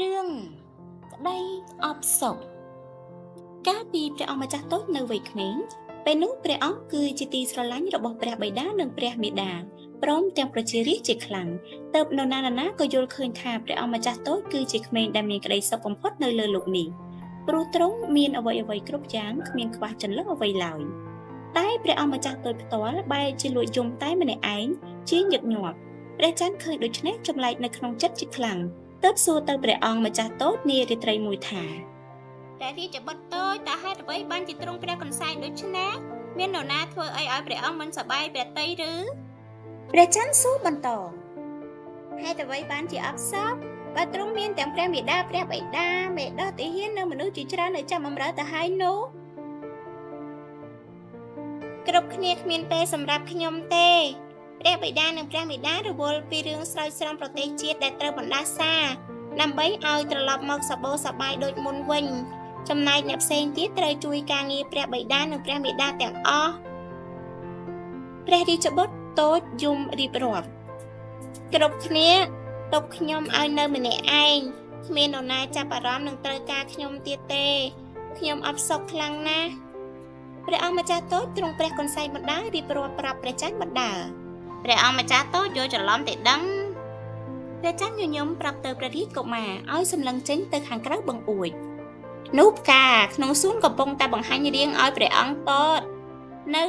រឿងក្តីអបសុខកាលពីព្រះអង្គម្ចាស់តូចនៅវ័យក្មេងពេលនោះព្រះអង្គគឺជាទីស្រឡាញ់របស់ព្រះបិតានិងព្រះមាតាព្រមទាំងប្រជារាស្ត្រជាខ្លាំងទើបនរណានរណាក៏យល់ឃើញថាព្រះអង្គម្ចាស់តូចគឺជាក្មេងដែលមានក្តីសុខបំផុតនៅលើលោកនេះព្រោះទ្រង់មានអ្វីអ្វីគ្រប់យ៉ាងគ្មានខ្វះចន្លោះអ្វីឡើយតែព្រះអង្គម្ចាស់តូចផ្ទាល់បែរជាលួចយំតែម្នាក់ឯងជាញឹកញាប់ព្រះច័ន្ទឃើញដូច្នេះចម្លែកនៅក្នុងចិត្តជាខ្លាំង ទើបសួរទៅព្រះអង្គម្ចាស់តូចនារាត្រីមួយថាព្រះរាជបុត្រតូចតើហេតុអ្វីបានជាទ្រង់ព្រះកន្សែងដូច្នេះមាននរណាធ្វើអីឲ្យព្រះអង្គមិនសប្បាយព្រះទ័យឬព្រះច័ន្ទសួរបន្តហេតុអ្វីបានជាអផ្សោកបើទ្រង់មានទាំងព្រះមេដាព្រះបិតាមេដោះទាហាននិងមនុស្សជាច្រើននៅចាំបម្រើទៅហើយនោះគ្រប់គ្នាគ្មានពេលសម្រាប់ខ្ញុំទេព្រះបិតានិងព្រះមេដារវល់ពីរឿងស្រោចស្រង់ប្រទេសជាតិដែលត្រូវបណ្ដាសាដើម្បីឲ្យត្រឡប់មកសបោសបាយដូចមុនវិញចំណែកអ្នកផ្សេងទៀតត្រូវជួយការងារព្រះបិតានិងព្រះមេដាទាំងអស់ព្រះរាជបុត្រតូចយំរៀបរាប់គ្រប់គ្នាទុកខ្ញុំឲ្យនៅម្នាក់ឯងគ្មាននរណាចាប់អារម្មណ៍នឹងត្រូវការខ្ញុំទៀតទេខ្ញុំអផ្សុកខ្លាំងណាស់ព្រះអង្គម្ចាស់តូចទ្រង់ព្រះកន្សែងបណ្ដារៀបរាប់ប្រាប់ព្រះច័ន្ទបណ្ដាព្រះអង្គម្ចាស់តូចយល់ច្រឡំទេដឹងព្រះច័ន្ទញញឹមប្រាប់ទៅព្រះរាជកុមារឲ្យសម្លឹងចេញទៅខាងក្រៅបង្អួចនោះផ្កាក្នុងសួនកំពុងតែបង្ហាញរាងឲ្យព្រះអង្គតតនៅឯ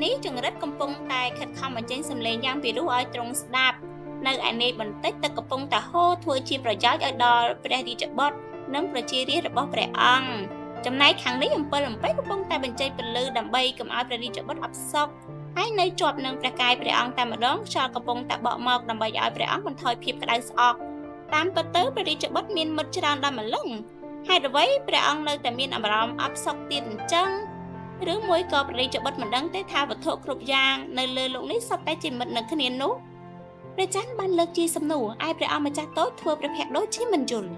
នេះចង្រិតកំពុងតែខិតខំបញ្ចេញសម្លេងយ៉ាងពិរោះឲ្យទ្រង់ស្ដាប់នៅឯនេះបន្តិចទឹកកំពុងតែហូរធ្វើជាប្រយោជន៍ឲ្យដល់ព្រះរាជបុត្រនិងប្រជារាស្ត្ររបស់ព្រះអង្គចំណែកខាងនេះអំពិលអំពែកកំពុងតែបញ្ចេញពន្លឺដើម្បីកុំឲ្យព្រះរាជបុត្រអផ្សុកហើយនៅជាប់នឹងព្រះកាយព្រះអង្គតែម្ដងខ្យល់កំពុងតែបក់មកដើម្បីឲ្យព្រះអង្គបន្ថយភាពក្តៅស្អកតាមពិតទៅព្រះរាជបុត្រមានមិត្តច្រើនដល់ម្លឹងហេតុអ្វីព្រះអង្គនៅតែមានអារម្មណ៍អផ្សុកទៀតអញ្ចឹងឬមួយក៏ព្រះរាជបុត្រមិនដឹងទេថាវត្ថុគ្រប់យ៉ាងនៅលើលោកនេះសុទ្ធតែជាមិត្តនឹងគ្នានោះព្រះច័ន្ទបានលើកជាសំណួរឯព្រះអង្គម្ចាស់តូចធ្វើព្រះភ័ក្ត្រដូចជាមិនយល់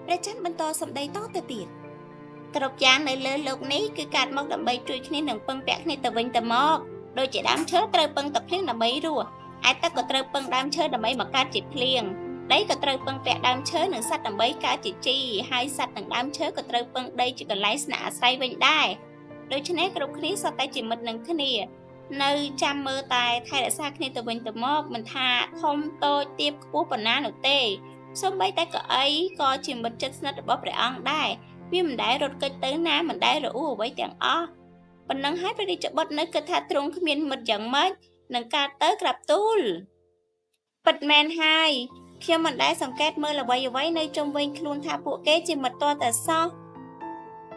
ព្រះច័ន្ទបន្តសម្ដីតទៅទៀតគ្រប់យ៉ាងនៅលើលោកនេះគឺកើតមកដើម្បីជួយគ្នានិងពឹងពាក់គ្នាទៅវិញទៅមកដូចជាដើមឈើត្រូវពឹងទឹកភ្លៀងដើម្បីរស់ឯទឹកក៏ត្រូវពឹងដើមឈើដើម្បីមកកើតជាភ្លៀងដីក៏ត្រូវពឹងពាក់ដើមឈើនិងសត្វដើម្បីកើតជាជីហើយសត្វនិងដើមឈើក៏ត្រូវពឹងដីជាកន្លែងស្នាក់អាស្រ័យវិញដែរដូច្នេះគ្រប់គ្នាសុទ្ធតែជាមិត្តនឹងគ្នានៅចាំមើលតែថែរក្សាគ្នាទៅវិញទៅមកមិនថាធំតូចទាបខ្ពស់ប៉ុណ្ណានោះទេសូម្បីតែកៅអីក៏ជាមិត្តជិតស្និទ្ធរបស់ព្រះអង្គដែរវាមិនដែលរត់គេចទៅណាមិនដែលរអ៊ូអ្វីទាំងអស់ប៉ុណ្ណឹងហើយព្រះរាជបុត្រនៅគិតថាទ្រង់គ្មានមិត្តយ៉ាងម៉េចនឹងកើតទៅក្រាបទូលពិតមែនហើយខ្ញុំមិនដែលសង្កេតមើលអ្វីៗនៅជុំវិញខ្លួនថាពួកគេជាមិត្តតតែសោះ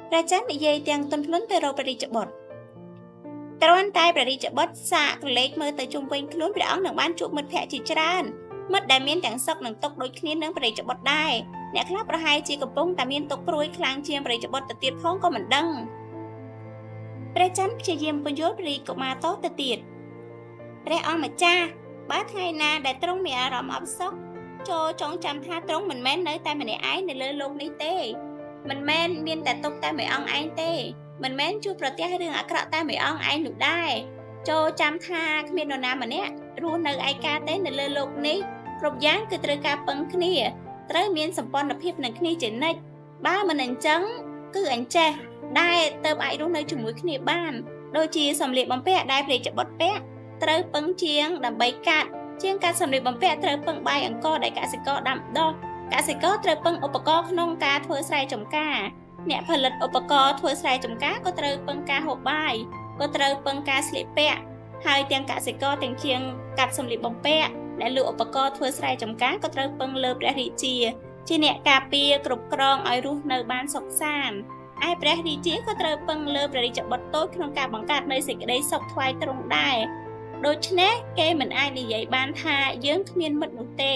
ព្រះច័ន្ទនិយាយទាំងទន់ភ្លន់ទៅរកព្រះរាជបុត្រគ្រាន់តែព្រះរាជបុត្រសាកក្រឡេកមើលទៅជុំវិញខ្លួនព្រះអង្គនឹងបានជួបមិត្តភក្តិជាច្រើនមិត្តដែលមានទាំងសុខនិងទុក្ខដូចគ្នានឹងព្រះរាជបុត្រដែរអ្នកខ្លះប្រហែលជាកំពុងតែមានទុក្ខព្រួយខ្លាំងជាងព្រះរាជបុត្រទៅទៀតផងក៏មិនដឹងព្រះច័ន្ទព្យាយាមពន្យល់ព្រះរាជកុមារតទៅទៀតព្រះអង្គម្ចាស់បើថ្ងៃណាដែលទ្រង់មានអារម្មណ៍អផ្សុកចូលចងចាំថាទ្រង់មិនមែននៅតែម្នាក់ឯងនៅលើលោកនេះទេមិនមែនមានតែទុក្ខតែមួយអង្គឯងទេមិនមែនជួបប្រទះរឿងអាក្រក់តែមួយអង្គឯងនោះដែរចូលចាំថាគ្មាននរណាម្នាក់រស់នៅឯកាទេនៅលើលោកនេះគ្រប់យ៉ាងគឺត្រូវការពឹងគ្នាត្រូវមានសម្ព័ន្ធភាពនឹងគ្នាជានិច្ចបើមិនអញ្ចឹងគឺអញ្ចេះដែលទៅអាចរស់នៅជាមួយគ្នាបានដូចជាសម្លៀកបំពាក់ដែលព្រះរាជបុត្រពាក់ត្រូវពឹងជាងដើម្បីកាត់ជាងកាត់សម្លៀកបំពាក់ត្រូវពឹងបាយអង្គដែលកសិករដាំដុះកសិករត្រូវពឹងឧបករណ៍ក្នុងការធ្វើស្រែចម្ការអ្នកផលិតឧបករណ៍ធ្វើស្រែចម្ការក៏ត្រូវពឹងការហូបបាយក៏ត្រូវពឹងការស្លៀកពាក់ហើយទាំងកសិករទាំងជាងកាត់សម្លៀកបំពាក់ដែលលក់ឧបករណ៍ធ្វើស្រែចម្ការក៏ត្រូវពឹងលើព្រះរាជាជាអ្នកការពារគ្រប់គ្រងឲ្យរស់នៅបានសុខសាន្តឯព្រះរាជាក៏ត្រូវពឹងលើព្រះរាជបុត្រតូចក្នុងការបង្កើតនូវសេចក្តីសុខថ្វាយទ្រង់ដែរដូច្នេះគេមិនអាចនិយាយបានថាយើងគ្មានមិត្តនោះទេ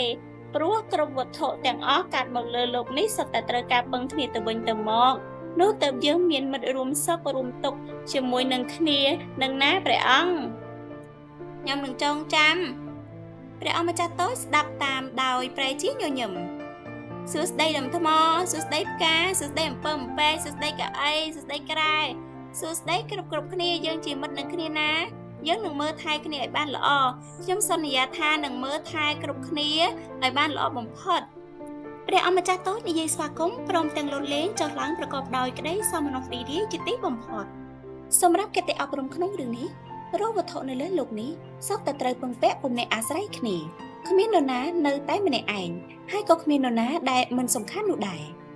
ព្រោះគ្រប់វត្ថុទាំងអស់កើតមកលើលោកនេះសុទ្ធតែត្រូវការពឹងគ្នាទៅវិញទៅមកនោះទើបយើងមានមិត្តរួមសុខរួមទុក្ខជាមួយនឹងគ្នានឹងណាព្រះអង្គខ្ញុំនឹងចងចាំព្រះអង្គម្ចាស់តូចស្ដាប់តាមដោយប្រែជាញញឹមសួស្តីដុំថ្មសួស្តីផ្កាសួស្តីអំពើអំពែសួស្តីកៅអីសួស្តីក្រែសួស្តីគ្រប់គ្នាយើងជាមិត្តនឹងគ្នាណាយើងនឹងមើលថែគ្នាឲ្យបានល្អខ្ញុំសន្យាថានឹងមើលថែគ្រប់គ្នាឲ្យបានល្អបំផុត ព្រះអម្ចាស់តូចនិយាយស្វាគមន៍ព្រមទាំងលោតលេងចុះឡើងប្រកបដោយក្តីសោមនស្សរីករាយជាទីបំផុតសម្រាប់គតិអប់រំក្នុងរឿងនេះរាល់វត្ថុនៅលើលោកនេះសុទ្ធតែត្រូវពឹងពាក់ពំនាក់អាស្រ័យគ្នាគ្មាននរណានៅតែម្នាក់ឯងហើយក៏គ្មាននរណាដែលមិនសំខាន់នោះដែរ។